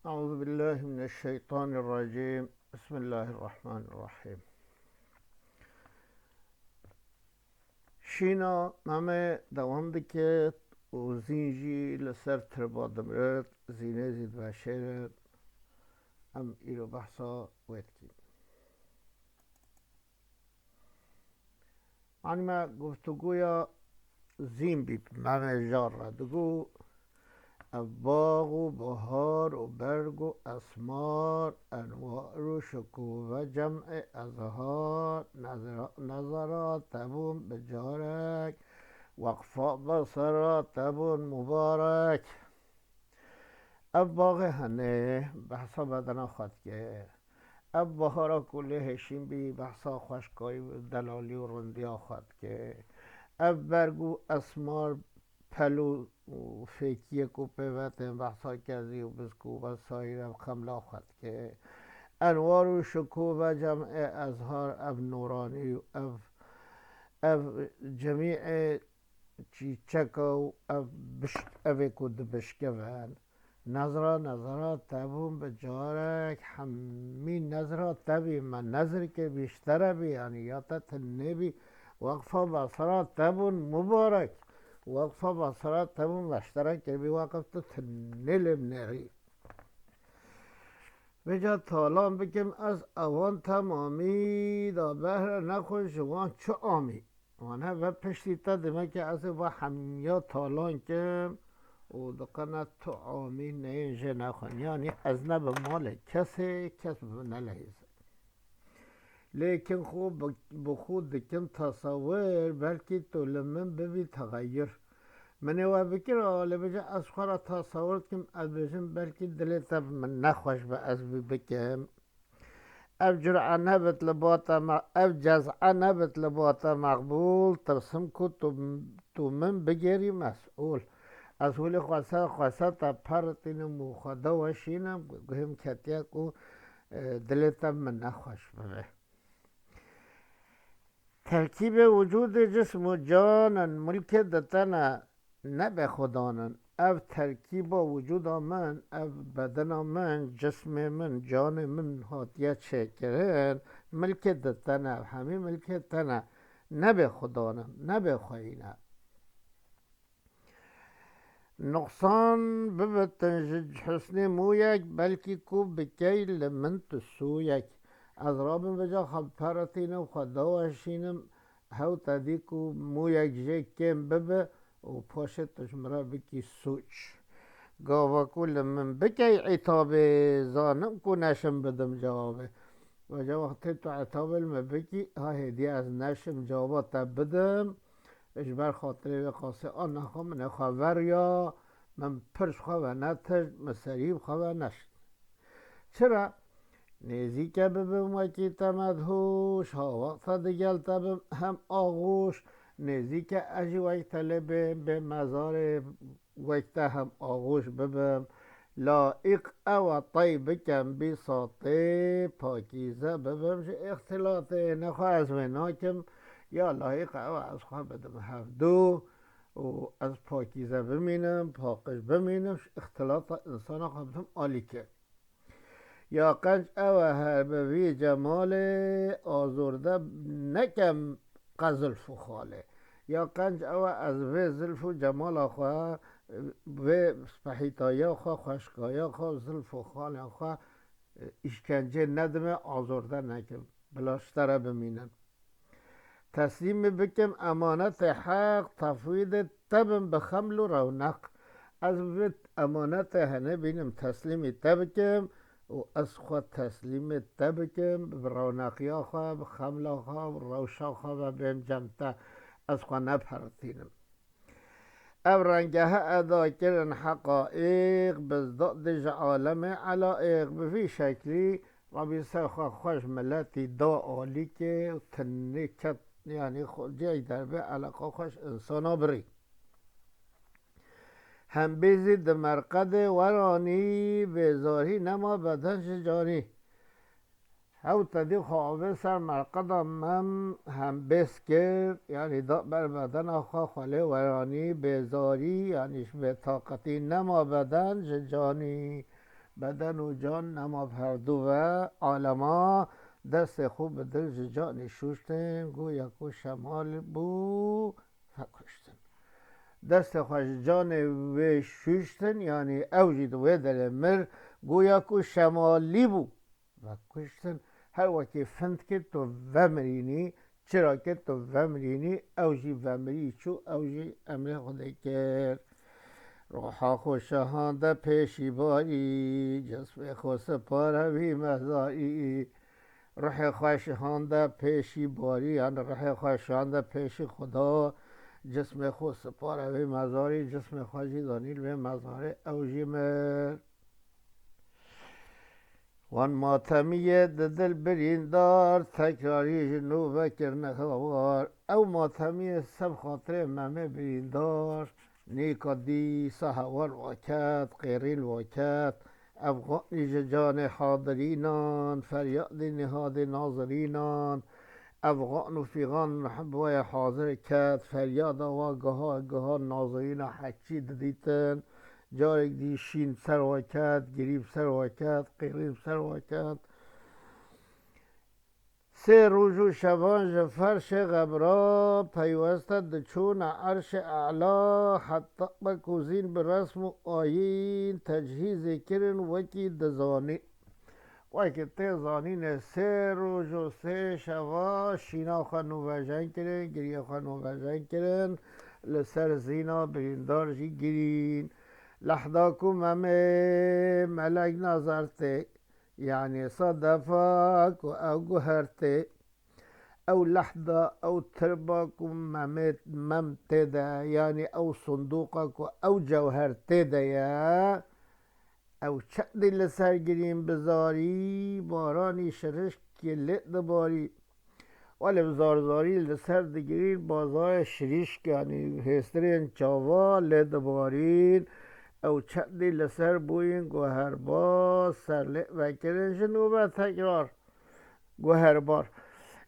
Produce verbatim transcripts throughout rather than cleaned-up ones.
أعوذ بالله من الشيطان الرجيم. بسم الله الرحمن الرحيم. Şîna Memê dewam dikit û Zîn jî li ser tirba dimirit, Zînê zî diveşêrit. Em îro behsa wê dikîn. Anî me guftûgoya Zîn bî, Memê jar re digo, ev bax û bahar û berg û esmar, enwar û şikûve cem'ê ezhar, nezra-, nezara te bûn bi carek, weqfa besera te bûn mubarek. Ev baxê henê behsa bedena xwe dike. Ev bahara ku lê hêşîn bî, behsa xweşkayî û delalî û rindiya xwe dike. Ev berg û esmar, pel û, û fêkiyê ku pê ve tên, behsa kezî û bisk û vesaîr, ev xemla xwe dike. Enwar û şikûve cem'ê ezhar, ev nûranî û ev, ev cemî'ê çîçeka û ev bişt-, evê ku dibişkevin. Nezra, nezra te bûn bi carek, hemî nezra te bî, me nezr kir bî, ji te re bî, yanî ya te tinê bî. Weqfa Basra te bûn mubarek. Weqfa Basra te bûn, me ji te re kir bî, weqf tu tinê lê binêrî. Vêca talan bikim ez ewan temamî da behre nexwe ji wan çi amî. Wan heve piştî te dime ke ez ê va hemiya talan kim û diqene tu amî neyên jê nexwin. Yanî ez ne bi malê kesê, kes bi min nelehîze. Lêkin xwe bi, bi xwe dikim tesewir, belkî tu li min bibî texeyir. Min ê we bikira, lê bêje ez xwe re tesewir dikim, ez bêjim belkî dilê te bi min nexweş be ez vî bikim. Ev cura nebit li ba te me-, ev cez'a nebit li ba te meqbûl, tirsim ku tu, tu min bigêrî mesûl. Ez holê xwe ser xwe ser te peritînim û xwe de weşînim, guhim ketiye ku, e, dilê te bi min nexweş bibe. Terkîbê wicûdê cism û can in, milkê di te ne, ne bê xwedan in. Ev terkîba wicûda min, ev bedena min, cismê min, canê min hatiye çêkirin, milkê di te ne, ev hemî milkê te ne, ne bê xwedan in, ne bê xweyî ne. Nuqsan bibitin ji husnê mûyek, belkî ku bikey li min tu sûyek. Ez rabim vêca xwe biperitînim, xwe daweşînim, hew te dî ku mûyek jê kêm bibe û paşê tu ji min re bikî sûc. Gava ku li min bikey îtabê, zanim ku neşim bidim cewabê. Vêca wextê tu îtabê li min bikî, ha hêdî ez neşim cewaba te bidim. Ji ber xatirê wê qasê, a nexwe min ê xwe veriya, min pir ji xwe ve netişt, min serî bi xwe ve neşt. Çira? Nêzîke bibim wekî te medhûş, ha wexta digel te bim hem axûş, nêzîke ez jî wek te lê bêm, bê mezarê wek te hem axûş bibim. Laîq ew e tey bikem bîsatê, pakîze bibim ji îxtilatê. Nexwe ez wê nakim, ya laîq ew e ez xwe bidim hevdû û ez pakîze bimînim, paqij bimînim, ji îxtilata însana xwe bidim alîkê. Ya qenc ew e her bi vî cemalê, azorde nekem qe zilf û xalê. Ya qenc ew e ez vê zilf û cemala xwe, vê spehîtaya xwe, xweşkaya xwe, zilf û xalên xwe, îşkencê nedime, azorde nekim. Bila ji te re bimînim. Teslîmî bikim emanetê heq, tefwîdê te bim bi xeml û rewneq. Ez vê emanetê henê bînim teslîmî te bikim û ez xwe teslîmê te bikim, bi rewneqiya xwe, bi xemla xwe, bi rewşa xwe ve bêm cem te. Ez xwe neperitînim. Ev rengehe eda kirin heqaîq, bi zidadê ji alemê elaiq. Bi vî şeklî Rebî ser xwe xweş miletî da alîkê û tinê ket, yanî xwe cihek derbê eleqa xweş însana birî. Hembêzî di merqedê weranî, bêzarî nema beden ji canî. Hew te dî xwe avê ser merqeda mem hembêz kir, yanî da ber bedena xwe, xwe lê weranî, bêzarî, yanî ji bêtaqetî nema beden ji canî. Beden û can nema bi herdu ve alema, destê xwe bi dil ji canê şûştin, goya ku şemal bû vekuştin. Destê xwe ji canê wê şûştin, yanî ew jî di wê derê mir, goya ku şemalî bû vekuştin. Her wekî findkê tu vemirînî, çira ke tu vemirînî, ew jî vemirî çû, ew jî emrê Xwedê kir. Ruha xwe şahande pêşî barî, cismê xwe sipare vî mezarî. Ruhê xwe şahande pêşî barî, yani ruhê xwe şahande pêşî Xuda, cismê xwe sipare vî mezarî, cismê xwe jî danî li vê mezarê, ew jî mir. Wan matemiyê di dil birîndar, tekrarî ji nû vekirine hawar. Ew matemiyê ser xatirê Memê birîndar, nîka dîsa hewan waket, qêrîn waket. Ev xanî ji canê hadirînan, feryadî nihadê nazirînan. Ev xan û fîxan bi wê hazir ket, feryada wa giha giha nazirîna heçî didîtin. Carek dî şîn ser we ket, girî bi ser we ket, qêrî bi ser we ket. Sê roj û şevan ji ferşê xebra peyweste diçûne erşê ela, heta be ku zîn bi resm û ayîn tecihîzê kirin wekî dizanî. Wekî tê zanînê sê roj û sê şeva şîna xwe nûvejen kirin, giriya xwe nûvejen kirin, li ser zîna birîndar jî girîn. Lehda ku Memê melek nazar tê, yanî sedefa ku ew guher tê, ew lehda, ew tirba ku Memê, Mem tê de, yanî ew sindoqa ku ew cewher tê de ye, ew çendî li ser girîn bi zarî, baranî şirişkê lê dibarî. Welê bi zar zarî li ser digirîn, bazarê şirîşk, yanî hêstirên çava lê dibarîn. Ew çendî li ser bûyîn guherbar, ser lê vekirin ji nû ve tekrar guherbar.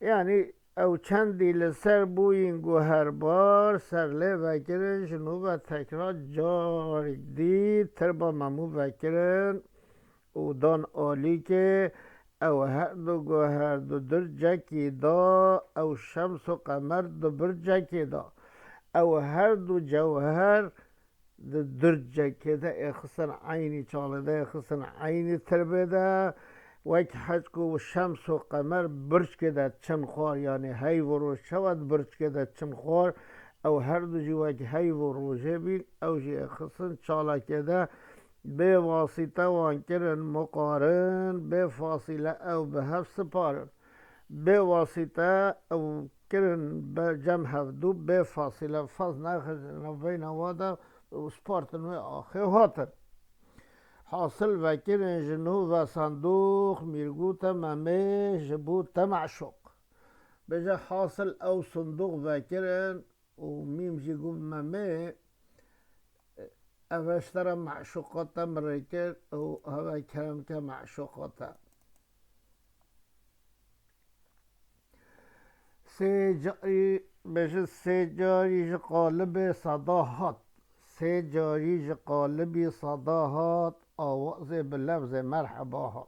Yanî ew çendî li ser bûyîn guherbar, ser lê vekirin ji nû ve tekrar carek dî tirba Memû vekirin û dan alîkê. Ew her du guher di durcekî da, ew şems û qemer di bircekê da. Ew her du cewher di durcekê de êxistin eynî çalê de, êxistin eynî tirbê de. Wek hez ku şems û qemer birçkê de çin xwar, yanî heyv û roj çawa di birçkê de çin xwar, ew her du jî wek heyv û rojê bîn, ew jî êxistin çalekê de. Bê wasîte wan kirin muqarin, bê fasîle ew bi hev siparin. Bê wasîte ew kirin be cem hevdû, bê fasîle faz nexizin navbeyna wa de û spartin wê axê hatin. Hasil vekirin ji nû ve sandûq, mîrgûte Memê ji bo te meşûq. Bêje hasil ew sindûq vekirin, û mîm jî got Memê, eve ji te re meşûqa te min rê kir û eve kerem ke meşûqa te. Sê carî, bêjin sê carî ji qalibê seda hat. Sê carî ji qalibî seda hat, awazê bi lefzê merheba hat.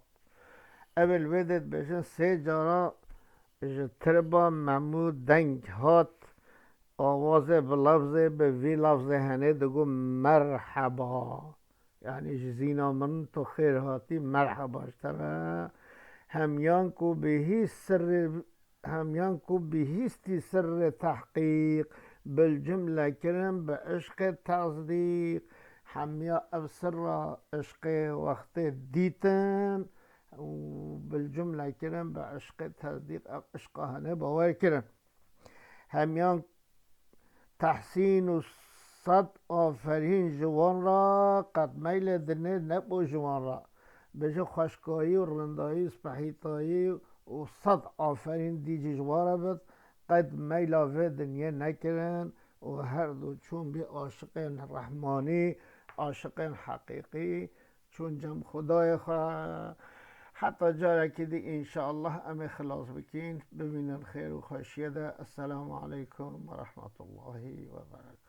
Ev ê li wê dê dibêjin sê cara ji tirba Memû deng hat, awazê bi lefzê, bi vî lefzê henê digot merheba. Yanî ji zîna min tu xêr hatî, merheba ji te re. Hemiyan ku bihîst sirrê, hemiyan ku bihîstî sirrê tehqîq, bilcumle kirin bi işqê tesdîq. Hemiya ev sirra işqê wextê dîtin û bilcumle kirin bi işqê tesdîq, ev işqa hene bawer kirin. Hemiyan tehsîn û sed aferîn ji wan re, qet meylê dinê nebû ji wan re. Bêje xweşkayî û rindayî û spehîtayî û sed aferîn dî jî ji wan re bit, qet meyla vê dinyê nekirin û her du çûn bî aşiqên Rehmanî, aşiqên heqîqî. Çûn cem Xwedayê xwe. Heta carekî dî, înşallah, em ê xilas bikîn. Bimînin xêr û xweşiyê de. Esselamu aleykum ve rahmetullahi ve berekatuhu.